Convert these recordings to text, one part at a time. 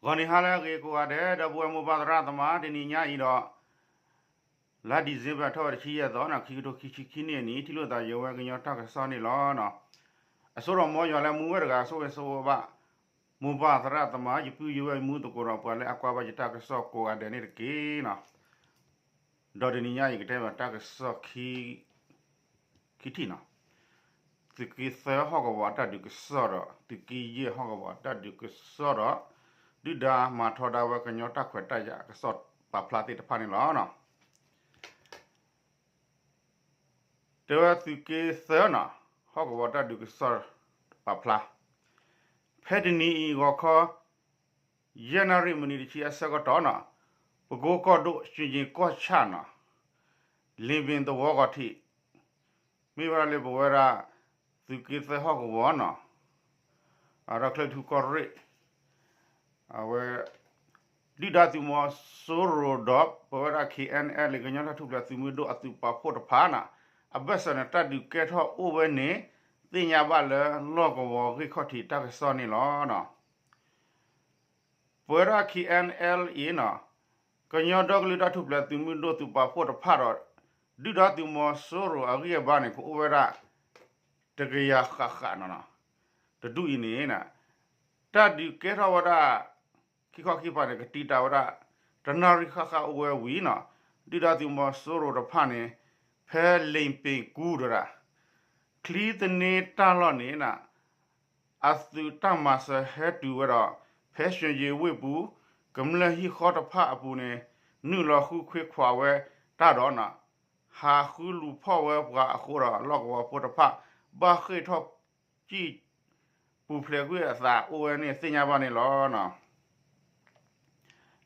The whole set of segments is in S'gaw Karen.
ဂီၤနံၤဟါလၢအဂ့ၤကိးဂၤဒဲး ဒီပုၢ်ဝဲၢ်မိၢ်ပၢ်သရၣ်သမါ တနံၤညါအံၤဒီး လါ December ထီၣ်ဝဲတဆံယဲၢ်သီန့ၣ် ခံကထိခံဆံခံနံၣ်အနံၤ ထံၣ်လိာ်သးယဝဲကညီတၢ်ကစီၣ်န့ၣ်လီၤ. အစိဒီးမ်ယွၤလၢမူဝဲတဂၤ ဆိၣ်ဂ့ၤဆိၣ်ဝါဘၣ် မိၢ်ပၢ်သရၣ်သမါ ယပုၢ်ယဝဲၢ်ယမူသကိးဒီး ပှၤလၢအကွၢ်ဘၣ်ယတၢ်ကစီၣ်ကိးဂၤဒဲးန့ၣ်တက့ၢ်. ဒီးတနံၤညါအံၤ ကတဲဘၣ်တၢ်ကစီၣ် ခံထံၣ်န့ၣ်, သုးက့သၢဟီၣ်ကဝီၤအတၢ်ဒုးကစီၣ်ဒီး သုးက့ယဲၢ်ဟီၣ်ကဝီၤအတၢ်ဒုးကစီၣ်ဒီး ဒုၣ်ဒါမၤထီဒါဝဲကညီတၢ်ခွဲးတၢ်ယာ်အကစီၣ်ပာ်ဖျါသ့ၣ်တဖၣ်န့ၣ်လီၤ. တဲဝဲသုးက့သၢန့ၣ် ဟီၣ်ကဝီၤတၢ်ဒုးကစီၣ်ပာ်ဖျါ ဖဲတနံၤအံၤဂီၤခီ ယဲၢ်နၣ်ရံၣ်မံးနံးတဆံအဆၢကတီၢ်န့ၣ် ပကိကီၢ်ဒိၣ် ရွှေကျင် ကီၢ်ဆၣ်န့ၣ် လ့ပ့ၤသဝီဂီၤထံး မ့ၢ်ဝဲဒၣ်လၢပဝဲဒၣ် သုးက့သၢဟီၣ်ကဝီၤန့ၣ် အဒီးချၢထူကီၢ်ရ့ၣ် အဝဲ ဒုၣ်ဒါသုးမီၤစိရိၤဒီး ပဝဲဒၣ် ခ့ၣ်အဲၣ်အဲၣ်လ် ကညီတၢ်ထူၣ်ဖျဲးသုးမုၢ်ဒိၣ်အသုးပာ်ဖှိၣ်တဖၣ်န့ၣ် အဘၢၣ်စၢၤန့ၣ် တၢ်ဒုးကဲထီၣ်အိၣ်ဝဲန့ၣ် သ့ၣ်ညါဘၣ်လၢလီၢ်ကဝီၤဂ့ၢ်ခီၣ်ထံးတၢ်ကစီၣ်န့ၣ်လီၤ. ပဝဲဒၣ် ခ့ၣ်အဲၣ်အဲၣ်လ်အံၤန့ၣ် ကညီဒီကလုာ်တၢ်ထူၣ်ဖျဲးသုးမုၢ်ဒိၣ်သုးပာ်ဖှိၣ်တဖၣ်ဒီး ဒုၣ်ဒါသုးမီၤစိရိၤအဂံၢ်အဘါန့ၣ် ကအိၣ်ဝဲဒၣ် တကယၤဃၣ်ဃၣ်န့ၣ်လီၤ. တဒူၣ်အံၤန့ၣ် တၢ်ဒုးကဲထီၣ်ဝဲဒၣ် ခံခီခံကပၤန့ၣ် ကတံာ်တာ်ဝဲဒၣ် တနၣ်ရံၣ်ဃၣ်ဃၣ်အိၣ်ဝဲဝံၤန့ၣ် ဒုၣ်ဒါသုးမီၤစိရိၤတဖၣ်န့ၣ် ဖဲလ့ပ့ၤကူဒီး ချံသန့တၢ်လီၢ်န့ၣ် အသုးတၢ်မၤစၢၤဟဲတုၤဝဲဒီး ဖဲရွှေကျင်ဝ့ၢ်ပူၤ ကမျၢၢ်ဟံၣ်ဃီတဖၣ်အပူၤန့ၣ် နုာ်လီၤဃုခွ့ခွးဝဲတၢ်ဒီး ဟးဃုလူၤဖီၣ်ဝဲပှၤအဃိဒီး လီၢ်ကဝီၤဖိတဖၣ် ဘၣ်ဃ့ၢ်ထီၣ်စံၣ် ပူၤဖျဲးကွံာ်အသးအိၣ်ဝဲန့ၣ်သ့ၣ်ညါဘၣ်န့ၣ်လီၤ.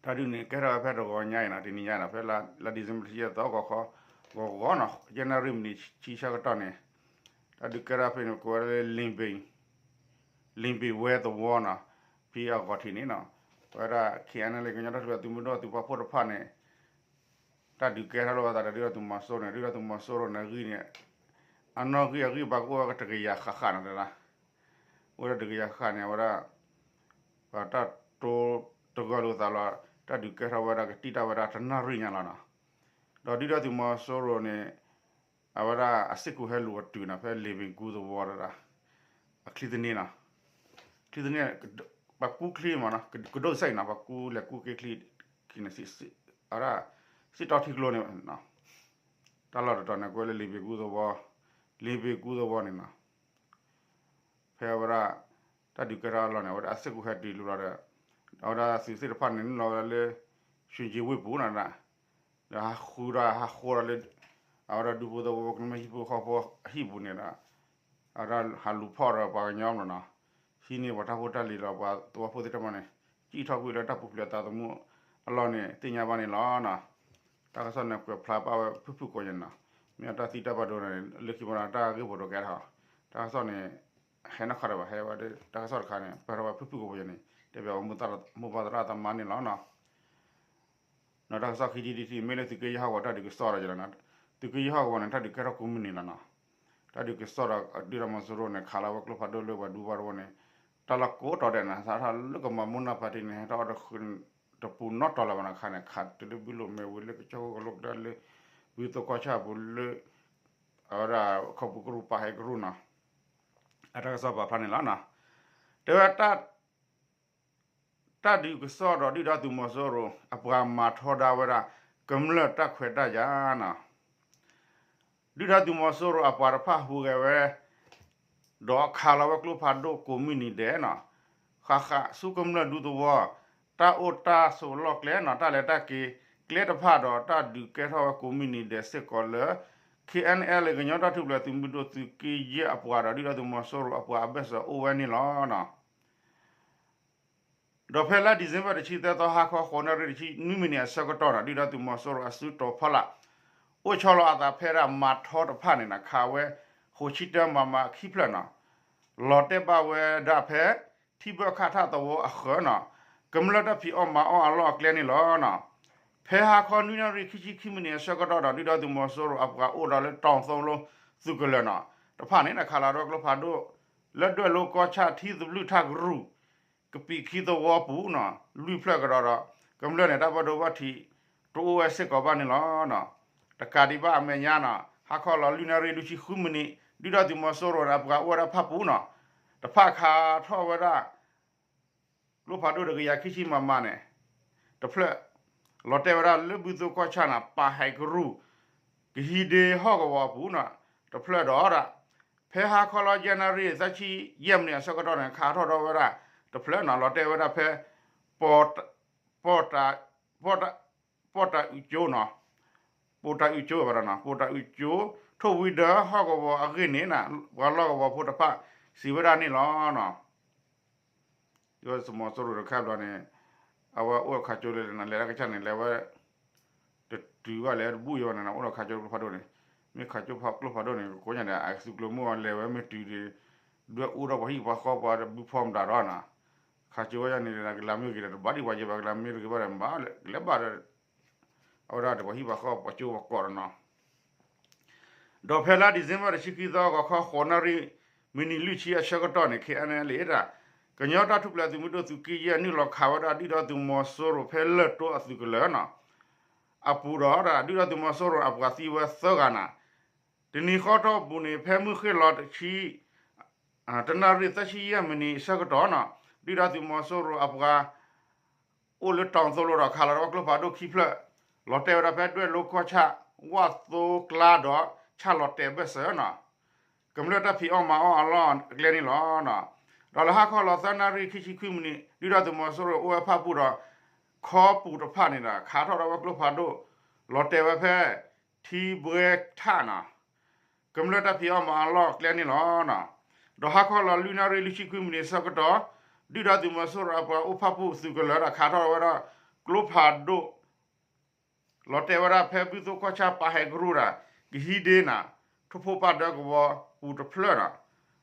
တၢ်ဒုးန့ၣ်ကဲထီၣ်ဝဲဖဲတဂီၤညါအံၤန့ၣ် တနံၤညါအံၤန့ၣ် ဖဲလါ December တဆံယဲၢ်သီဂီၤခီ ဂီၤဂီၤန့ၣ် ယဲၢ်နၣ်ရံၣ်မံးနံးဆံဆၢကတီၢ်န့ၣ် တၢ်ဒုးကဲထီၣ်ဖဲန့ၣ် ကိးဝဲဒၣ်လၢ လ့ပ့ၤဝဲသဝီန့ၣ် ဖဲအဂီၤထံးန့ၣ် ပဝဲဒၣ် ခ့ၣ်အဲၣ်အဲၣ်လ် ကညီတၢ်ထူၣ်ဖျဲးသုးမုၢ်ဒိၣ်သုးပာ်ဖှိၣ်တဖၣ်န့ၣ် တၢ်ဒုးကဲထီၣ်လိာ်သးဒီးဒုၣ်ဒါသုးမီၤစိရိၤန့ၣ် ဒုၣ်ဒါသုးမီၤစိရိၤန့ၣ်အဂံၢ်န့ၣ် အနီၣ်ဂံၢ်အဂံၢ်ဘါကအိၣ်ဝဲတကယၤဃၣ်ဃၣ်န့ၣ်လီၤ. အိၣ်ဝဲဒၣ်တကယၤဃၣ်န့ၣ် အဝဲဒၣ် ပှၤတၢ်တိတဂၢၢ်လိာ်သးလီၤ တၢ်ဒုးကဲထီၣ်ဝဲဒၣ်ကတံာ်တာ်ဝဲဒၣ်တနၣ်ရံၣ်ညါလီၤန့ၣ်. ဒီးဒုၣ်ဒါသုးမီၤစိရိၤန့ၣ် အဝဲဒၣ်အစ့ၢ်ကီးဟဲလူၤအတုၤန့ၣ် ဖဲလ့ပ့ၤကူသဝီဒၣ် အချံသန့န့ၣ် ချံသန့ ပှၤကူချံမးန့ၣ် ကဒိၣ်စဲအံၤန့ၣ် ပှၤကူလဲၤကူက့ၤချံ ခံန့ၣ် အဝဲဒၣ် စံၣ်တီထံကျိန့ၣ် တၢ်လီၢ်တတီၤန့ၣ် ကွဲးလၢလ့ပ့ၤကူသဝီ လ့ပ့ၤကူသဝီန့ၣ်လီၤ. ဖဲအဝဲဒၣ် တၢ်ဒုးကဲထီၣ်အလီၢ်န့ၣ် အဝဲဒၣ်အစ့ၢ်ကီးဟဲတုၤလီၤဒီး အဝဲဒၣ်သုးသ့ၣ်တဖၣ်န့ၣ် နုာ်လီၤဝဲဒၣ်လၢ ရွှေကျင်ဝ့ၢ်ပူၤန့ၣ် ဒီးဟးဃုဒီးဟးဃီဒီးလၢ အဝဲဒၣ်ဒူဖိသဝီဖိ ကမျၢၢ်ဟံၣ်ဖိဃီဖိအဟံၣ်ပူၤန့ၣ်ဒီး အဝဲဒၣ်ဟးလူၤဖီၣ်ဒီးပှၤကညီမးန့ၣ် ဟံးန့ၢ်ပှၤတၢ်ဖိတၢ်လံၤဒီးပှၤသဝီဖိသ့ၣ်တဖၣ်န့ၣ် စံၣ်ထီၣ်ကွံာ်လၢတၢ်ပူၤဖျဲးအသးသမူအလီၢ်န့ၣ် သ့ၣ်ညါဘၣ်န့ၣ်လီၤ. တၢ်ကစီၣ်န့ၣ် ကွဲးဖျါဘၣ်ဝဲဖုၣ်ဖုၣ်ကိးညါန့ၣ်လီၤ. မ့ၢ်အတၢ်သံတၢ်ဘၣ်ဒိန့ၣ် လၢခံမးန့ၣ် တၢ်ဂ့ၢ်ဖိတကဲထီၣ် တၢ်ကစီၣ်န့ၣ် ဟဲနီၢ်ခီဒီးဘၣ် ဟဲဝဲဒၣ်တၢ်ကစီၣ်တခါန့ၣ် ပၢၢ်ထီၣ်ဝဲဖုၣ်ဖုၣ်ကိးညါန့ၣ် တဲဘၣ်ဝဲ မိၢ်ပၢ်သရၣ်သမါန့ၣ်လီၤ. ဒီးတၢ်ကစီၣ်ခံထံၣ်တထံၣ် မ့ၢ်လၢသုးက့ယဲၢ်ဟီၣ်ကဝီၤတၢ်ဒုးကစီၣ်ဒီးန့ၣ် သုးက့ယဲၢ်ဟီၣ်ကဝီၤန့ၣ် တၢ်ဒုးကဲထီၣ်ကိးမုၢ်နံၤလီၤန့ၣ်လီၤ. တၢ်ဒုးကစီၣ်ဒီးဒုၣ်ဒါသုးမီၤစိရိၤန့ၣ် ခးလီၤဝဲကျိဖးဒိၣ်လၢပှၤဒူပှၤတဝီန့ၣ် တၢ်လီၢ်ကိးတီၤဒဲးန့ၣ် စးထီၣ်လၢကမၤမူနၢ်ပၢ်တံၢ်န့ၣ် ဟဲထီၣ်အီၤတပူၤနီတတီၤလၢၤဘၣ်န့ၣ် ခါန့ၣ် ခးတုၤလၢဘုလိၣ်မဲာ်ဝံၤလၢကစၢၢ်ခိၣ်ကလိကျဲလၢ ဘုသိၣ်ကီၢ်ဆၣ်ပူၤလၢ အဝဲဒၣ်ခီပူၤကရူၢ်ပာ်ဟဲကရူၢ်န့ၣ်လီၤ. အတၢ်ကစီၣ်ပာ်ဖျါန့ၣ်လီၤ. တဲဝဲ တၢ်ဒုးကစီၣ်ဒီးဒုၣ်ဒါသုးမီၤစိရိၤ အပှၤမၤထီဒါဝဲဒၣ် ကမျၢၢ်တၢ်ခွဲးတၢ်ယာ်န့ၣ်လီၤ. ဒုၣ်ဒါသုးမီၤစိရိၤအပှၤတဖၣ်ဟူးဂဲၤဝဲ ဒီးခးလီၤဝဲကျိဖးဒိၣ်ကိးမုၢ်နံၤဒဲးန့ၣ်လီၤ. ဃၣ်ဃၣ်ဆူကမျၢၢ်ဒူသဝီ တၢ်အိၣ်တၢ်ဆိးလီၢ်ကျဲန့ၣ်လီၤ တၢ်လဲၤတၢ်က့ၤကျဲတဖၣ်ဒီး တၢ်ဒုးကဲထီၣ်ဝဲကိးမုၢ်နံၤဒဲးစ့ၢ်ကီးလၢ ခ့ၣ်အဲၣ်အဲၣ်လ် ကညီတၢ်ထူၣ်ဖျဲးသုးမုၢ်ဒိၣ်သုးက့ယဲၢ်အပှၤဒီး ဒုၣ်ဒါသုးမီၤစိရိၤအပှၤအဘၢၣ်စၢၤအိၣ်ဝဲန့ၣ်လီၤ. ဒီးဖဲလါ December တဆံသၢသီ ဟါခီဃိးနၣ်ရံၣ်တဆံနွံမံးနံးအဆၢကတီၢ်န့ၣ်လီၤ ဒုၣ်ဒါသုးမီၤစိရိၤအစုတီၤဖီလာ် အိၣ်ဆီလီၤအသးဖဲဒၣ်မၤထီတဖၣ်န့ၣ်လီၤ ခးဝဲ ဃိးဆံတၢ မမ ခံဖျၢၣ်န့ၣ်လီၤ. လီၤတဲာ်ဘၣ်ဝဲဒၣ်ဖဲ ထံဘၢၣ်ခၣ်ထၣ်သဝီအဃၢၤန့ၣ်လီၤ ကမျၢၢ်တၢ်ဖံးအီၣ်မၤအီၣ်အလီၢ်အကျဲန့ၣ်လီၤ. ဖဲဟါခီနွံနၣ်ရံၣ်ခံဆံခံမံးနံးအဆၢကတီၢ်န့ၣ်လီၤ ဒုၣ်ဒါသုးမီၤစိရိၤအပှၤအိၣ်ဒီးလၢတီၤသိလိသုးကလၢၤန့ၣ်လီၤ တဖၣ်န့ၣ်လီၤ ခးလီၤဒီးကျိဖးဒိၣ် လၢဒွဲၣ်လိၤကီၢ်ဆၣ်ထံသဘျုၣ်ထၣ်ကရူၢ် ကပံာ်ခံသဝီပူၤနီၤ လွံၢ်ဖျၢၣ်ကဒီးဒီး ကမျၢၢ်န့ၣ် တၢ်ဘၣ်ဒိဘၣ်ထံး တအိၣ်ဝဲစ့ၢ်ကီးဘၣ်န့ၣ်လီၤ. တကးဒံးဘၣ်အမဲာ်ညါနီၤ ဟါခီလီၤလွံၢ်နၣ်ရံၣ်လွံၢ်ဆံဃုမံးနံး ဒုၣ်ဒါသုးမီၤစိရိၤန့ၣ် အပှၤအိၣ်ဝဲဒၣ်ဖၣ်ပူၤနီၤ တဖၣ်ခးထီၣ်ဝဲဒၣ် ကျိဖးဒိၣ်တကယၤခံဆံမမန့ၣ် တဖျၢၣ် လီၤတဲာ်ဝဲဒၣ်လၢဘုသိၣ်ကီၢ်ဆၣ်န့ၣ် ပာ်ဟဲကရူၢ် ကဟံးဒ့ဟီၣ်ကဝီၤအပူၤနီၤ တဖျၢၣ်ဒီးဒၣ် ဖဲဟါခီလီၤယဲၢ်နၣ်ရံၣ်သၢဆံယဲၢ်မံးနံးအဆၢကတီၢ်န့ၣ် ခးထီၣ်ဒီးဝဲဒၣ် တဖျၢၣ်နီၤ လီၤတဲာ်ဝဲဒၣ်ဖဲ ပီၣ်တၢ် ပီၣ်တၢ် ပီၣ်တၢ်အုးကၠိနီၤ ပိာ်တၢ်အုးကၠိဘၣ်ဒီးနီၤ ပိာ်တၢ်အုးကၠိ ထိၣ်ဝံဒၢဟီၣ်ကဝီၤအဂ့ၢ်န့ၣ်နီၤ ပှၤလီၢ်ကဝီၤဖိတဖၣ် စံးဝဲဒၣ်န့ၣ်လီၤ. ဒုၣ်ဒါသုးမီၤစိရိၤတခါဘျီန့ၣ် အဝဲအိၣ်ခးကၠိလၢန့ၣ် လဲၤတၢ်ကစၢ်န့ၣ် လဲၤဝဲ တတုၤဘၣ်လဲၤတဘူၣ်ယီၤန့ၣ်နီၤ အိၣ်ဒီးခးကၠိကျိဖးဒိၣ်န့ၣ် မ့ၢ်ခးကၠိကျိဖးဒိၣ်န့ၣ် ကိးညါဒီး အသုးကျိၤမုၢ်အီၤလဲၤဝဲမ့ၢ်တုၤဒီး ဒွဲၣ်အူဒီးပှၤဟံၣ်ပှၤဃီပှၤတဘုဖီမတၤဒီးနီၤ ခးကၠိဝဲဒၣ်န့ၣ်ဒီး ကလၤမ့ၢ်ဂ့ၤဒီး တဘၣ်ဒံးပှၤယဲၢ်ဘၣ် ကလၤမ့ၢ်တဂ့ၤဘၣ်ဒီး ဘၣ်လဲၤဘၣ်ဒီး အဝဲဒၣ်ဒီးပှၤဟံၣ်ပှၤဃီပှၤကၠိပှၤကိးဒီးနီၤ ဒီးဖဲလါ December တဆံခံသီ ဂီၤခီဃိးနၣ်ရံၣ် မံးနံးလွံၢ်ဆံအဆၢကတီၢ်န့ၣ် ခဲအံၤန့ၣ်လၢ ကညီတၢ်ထူၣ်ဖျဲးသုးမုၢ်ဒိၣ်သုးက့ယဲၢ် နုာ်လီၤခးဝဲဒၣ်ဒုၣ်ဒါသုးမီၤစိရိၤဖဲလၢၢ်တိအသုးကလၢၤနီၤ အပူၤဒီးဒုၣ်ဒါသုးမီၤစိရိၤအပှၤသံဝဲသၢဂၤနီၤ တနံၤဃီထီၣ်အပူၤန့ၣ် ဖဲမုၢ်ဃ့ၢ်လီၤတဆံ တနၣ်ရံၣ်သၢဆံယဲၢ်မံးနံးအဆၢကတီၢ်နီၤ ဒုၣ်ဒါသုးမီၤစိရိၤအပှၤ အိၣ်လၢတီၤသိလိဒီးခးလီၤဝဲကျိဖးဒိၣ်ခံဖျၢၣ် လီၤတဲာ်ဝဲဒၣ်ဖဲဒွဲၣ်လိၤကီၢ်ဆၣ် ဝၣ်သိကျါဒီး ဆၣ်လီၤတဲာ်ဘၢၣ်စၢၤနီၤ ကမျၢၢ်တၢ်ဖံးအီၣ်မၤအီၣ်အလီၢ်အကျဲန့ၣ်လီၤ. ဒီးလၢဟါခီလီၤသၢနၣ်ရံၣ်ခံဆံခွံမံးနံး ဒုၣ်ဒါသုးမီၤစိရိၤအိၣ်ဝဲဖၣ်ပူၤဒီး ခီပူၤတဖၣ်န့ၣ်ဒီး ခးထီၣ်ဒီးဝဲကျိဖးဒိၣ် လီၤတဲာ်ဝဲဖဲ ထံဘှဲထၣ်နီၤ ကမျၢၢ်တၢ်ဖံးအီၣ်မၤအီၣ်အလီၢ်အကျဲန့ၣ်လီၤ. ဒီးဟါခီလီၤလွံၢ်နၣ်ရံၣ်လွံၢ်ဆံခွံမံးနံးအဆၢကတီၢ် ဒုၣ်ဒါသုးမီၤစိရိၤအပှၤအိၣ်ဖၣ်ပူၤသုးကလၢၤဒီးခးထီၣ်ဝဲဒၣ် ကျိဖးဒိၣ် လီၤတဲာ်ဝဲဒၣ်ဖဲဘုသိၣ်ကီၢ်ဆၣ်ပာ်ဟဲကရူၢ်ဒီး ကဟံးဒ့နီၤ ထိၣ်ဖိပာ်ဒၢကဝီၤပူၤတဖျၢၣ်နီၤ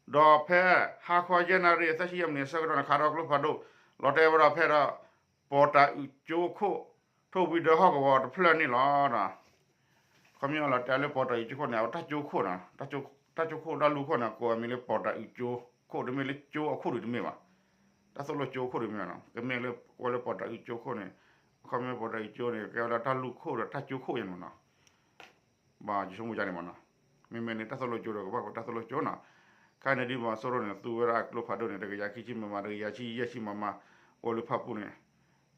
ဒီးဖဲဟါခီယဲၢ်နၣ်ရံၣ်သၢဆံယဲၢ်မံးနံးအဆၢကတီၢ်န့ၣ် ခးထီၣ်ကျိဖးဒိၣ် လီၤတဲာ်ဝဲဒၣ်ဖဲဒီး ပီၣ်တၢ်အုးကၠိခိၣ် ထိၣ်ဝံဒၢဟီၣ်ကဝီၤတဖျၢၣ်န့ၣ်လီၤ. ခီမ့ၢ်လီၤတဲာ်လၢပီၣ်တၢ်အုးကၠိခိၣ်န့ၣ် အဝဲတၢ်ကၠိခိၣ်နီၤ တၢ်ကၠိခိၣ်တၢ်လူၢ်ခိၣ်န့ၣ် ကိးအမံၤလၢပီၣ်တၢ်အုးကၠိခိၣ် တမ့ၢ်လၢကၠိအခိၣ်ဒံးတမ့ၢ်ဘၣ် တၢ်သိၣ်လိကၠိခိၣ်ဒံးမ့ၢ်နီၤ ကမ့ၢ်လၢဝဲလၢပီၣ်တၢ်အုးကၠိခိၣ်န့ၣ် အခီမ့ၢ်ပီၣ်တၢ်အုးကၠိန့ၣ် ကဲဝဲဒၣ်တၢ်လူၢ်ခိၣ်ဒီးတၢ်ကၠိခိၣ်ယဲၢ်မ့ၢ်နီၤ ဘၣ်ယဆိကမိၣ်ယါန့ၣ်မ့ၢ်နီၤ မ့မ့ၢ်န့ၣ် တၢ်သိၣ်လိကၠိဒီးကဘၣ်ကီးတၢ်သိၣ်လိကၠိနီၤ ခဲအံၤန့ၣ်ဒ်မီၤစိရိၤန့ၣ် သူဝဲဒၣ်ကျိဖးဒိၣ်န့ၣ် တကယၤခံဆံမမ တကယၤခံဆံယဲၢ်ဆံမမ အိၣ်လၢဖၣ်ပူၤန့ၣ်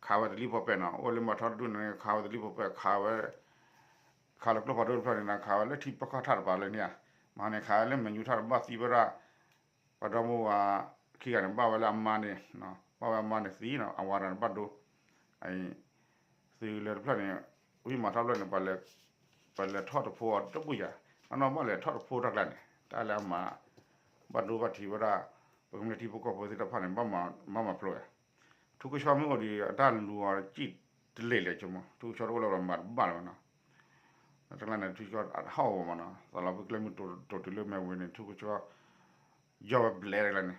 ခးဝဲတလံၣ်ဖီပဲနီၤ အိၣ်လၢမၤထီတဒူၣ်န့ၣ် ခးဝဲတလံၣ်ဖီပဲ ခးဝဲ ခးလီၤကျိဖးဒိၣ်တဖျၢၣ်န့ၣ် ခးဝဲလၢထံပၢ်ခီၣ်ထၣ်တပၤလၢန့ၣ်ဧါ မဟါန့ၣ် ခးဝဲလၢမဲာ်ညူထၣ်တဘၣ်သံဝဲဒၣ် ပှၤဒီမါဝၤခံဂၤန့ၣ် ဘၣ်ဝဲလၢအမါန့ၣ် ဘၣ်ဝဲအမါန့ၣ်သံနီၤ အဝၤတဂၤန့ၣ်ဘၣ်ဒိ သုးလၢတဖျၢၣ်န့ၣ် ဝံၣ်မၤထီတဖျၢၣ်န့ၣ် ပှၤလဲၤထီၣ်တဖိအီၤတဘၣ်ယၤ နီၢ်နီၢ်ဘၣ်လဲၤထီၣ်တဖိတၢ်ကျါန့ၣ် တၢ်လၢအမၤ ဘၣ်ဒိဘၣ်ထံးဝဲဒၣ် ပကမျၢၢ်ထံဖိကီၢ်ဖိသ့ၣ်တဖၣ်န့ၣ် ဘၣ်မၤဖျိးယၤ ထူကဆှီမ့ၢ်အိၣ်ဒီး အတၢ်လူၤအီၤစံၣ်တလ့ၢ်လဲၣ်ဆိမိၣ် ထူကဆှီတအိၣ်လၢၤဘၣ်မၤတဘၣ်လၢၤဘၣ်နီၤ တၢ်ကျါန့ၣ် ထူကဆှီအဟီၣ်ဝဲမ့ၢ်နီၤ သးလီၤဖုကျဲမုၢ်တိၤတိၤတုၤလၢမဲာ်ဝ့ၤန့ၣ် ထူကဆှီ ယီၢ်ဝဲဘျဲးတၢ်ကျါန့ၣ်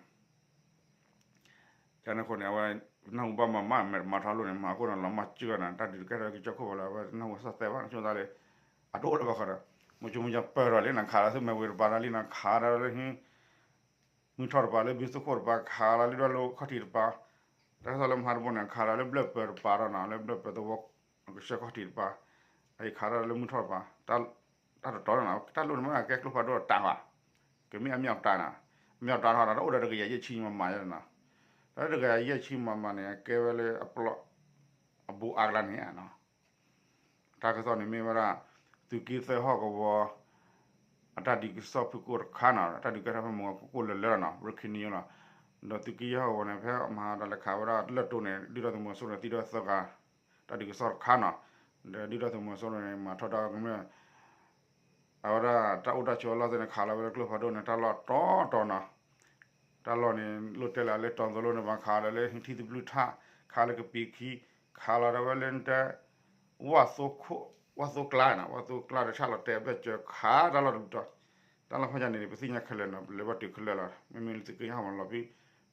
ကန့ၣ်အဃိန့ၣ် အဝဲ နၢ်ဟူဘၣ်မၤမၤမဲာ်မၤထီလိာ်န့ၣ် မၤအဃိန့ၣ် လီၤမၢ်စၢၤနၤ တၢ်ဒုးတကဲထီၣ်က့ၤကၠီခိၣ်ဘၣ်လၢ အဝဲနၢ်ဟူစၢ်သဲဘၣ် ဆိသးလၢ အတအိၣ်လၢၤဘၣ်ဃီဒီး မုၢ်ဆိမုၢ်ကၠီပၢၢ်ထီၣ်လံ နခးလီၤဆူမဲာ်ဝ့ၤတပၤတၢ်လံ နခးလီၤလၢဟံၣ် မုၢ်ထီၣ်တပၤလၢဘုသိၣ်ခိၣ်တပၤ ခးလီၤလၢဒွဲၣ်လိၤခီၣ်ထံးတပၤ တၢ်ကစီၣ်လၢမဟါတဘိန့ၣ် ခးလီၤလၢဘျၢၣ်ပၢၤတပၤဒီးနီၤ လၢဘျၢၣ်ပၢၤသဝီ ကစၢၢ်ခီၣ်ထံးတပၤ အအံၤခးလီၤလၢမုၢ်ထီၣ်တပၤ တၢ်တတီၤန့ၣ်နီၤ တၢ်လိၣ်န့ၣ်မ့ၢ်ကဲကျိဖးဒိၣ်တၢ်ဘၣ် ကမ့ၢ်အမ့ၢ်အီၣ်တၢ်နီၤ အမ့ၢ်အီၣ်တၢ်ထီၣ်ဒီး တအိၣ်ဒီးတကယၤယဲၢ်ဆံမမယဲၢ်နီၤ တၢ်တကယၤယဲၢ်ဆံမမန့ၣ် ကဲဝဲလၢအပျီ အဘူးအါကျါန့ၣ်နီၤ တၢ်ကစီၣ်န့ၣ်မ့ၢ်ဝဲဒၣ် သုးက့သၢဟီၣ်ကဝီၤ အတၢ်ဒုးကစီၣ်ဖုၣ်ကိာ်တခါနီၤ တၢ်ဒုးကဲထီၣ်ဖဲမုၢ်ဂီၤဖုၣ်ကိာ်လၢလၢလီၤနီၤ breaking news လီၤ ဒီးသုးက့ယဲၢ်ဟီၣ်ကဝီၤန့ၣ် ဖဲမဟါတၢ်လဲၤခးဝဲဒၣ်လၢၢ်တိၤန့ၣ် ဒုၣ်ဒါသုးမီၤစိရိၤန့ၣ် သံဒီးသၢဂၤ တၢ်ဒုးကစီၣ်တခါနီၤ ဒီးဒုၣ်ဒါသုးမီၤစိရိၤန့ၣ် မၤထီဒါကမျၢၢ် အဝဲဒၣ်တၢ်အိၣ်တၢ်ဆိးအလီၢ်သ့ၣ်န့ၣ် ခးလီၤဝဲလၢကျိဖးဒိၣ်န့ၣ် တၢ်လီၢ်တီတီနီၤ တၢ်လီၢ်န့ၣ် လိၣ်တဲလၢလၢတီၤသိလိန့ၣ် ဘၣ်ခးလီၤလၢထံသဘျုးထၣ် ခးလၢကပံာ်ခံ ခးလီၤဒၣ်ဝဲလၢနတဲ ဝၣ်သိကျါနီၤ ဝၣ်သိကျါဒီးဆၣ်လီၤတဲာ်ဘျၢၣ်စၢၤ ခးတၢ်လီၢ်တဘျုးတီၤ တၢ်လီၢ်ဖီၣ်ညါန့ၣ် ပသ့ၣ်ညါခဲလၢာ်နီၤ ပလဲၤဘၣ်တုၤခဲလၢာ်လီၤ မ့မ့ၢ်လၢသုးက့ယဲၢ်ဟီၣ်ကဝီၤလီၤဖဲ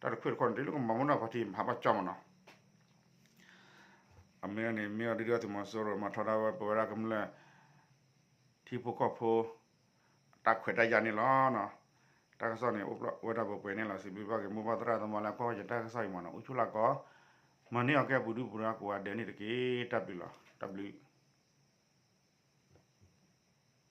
တၢ်တခွဲးတခီန့ၣ် တုၤလၢကမၤမူဒါပၣ်ထံး ဟးဘၣ်ကၠီမးနီၤ အမ့ၢ်န့ၣ် မ့ၢ်အီၤဒုၣ်ဒါသုးမီၤစိရိၤ မၤထီဒါဝဲပဝဲဒၣ်ကမျၢၢ် ထံဖိကီၢ်ဖိ တၢ်ခွဲးတၢ်ယာ်န့ၣ်လီၤနီၤ တၢ်ကစီၣ်န့ၣ် အိၣ်ဖျါဝဲဒၣ်ပှဲၤပှဲၤန့ၣ်လီၤ. စံးဘျုးဘၣ်က့ၤမိၢ်ပၢ်သရၣ်သမါလၢအကွၢ်က့ၤတၢ်ကစီၣ်အံၤမ့ၢ်နီၤ, အိၣ်ဆူၣ်လၢကီး မၤန့ၢ်အီၤကဲပူၤဒုပူၤဒီးကိးဂၤဒဲးန့ၣ်တက့ၢ်. တၢ်ဘျုးလီၤ. တၢ်ဘျုး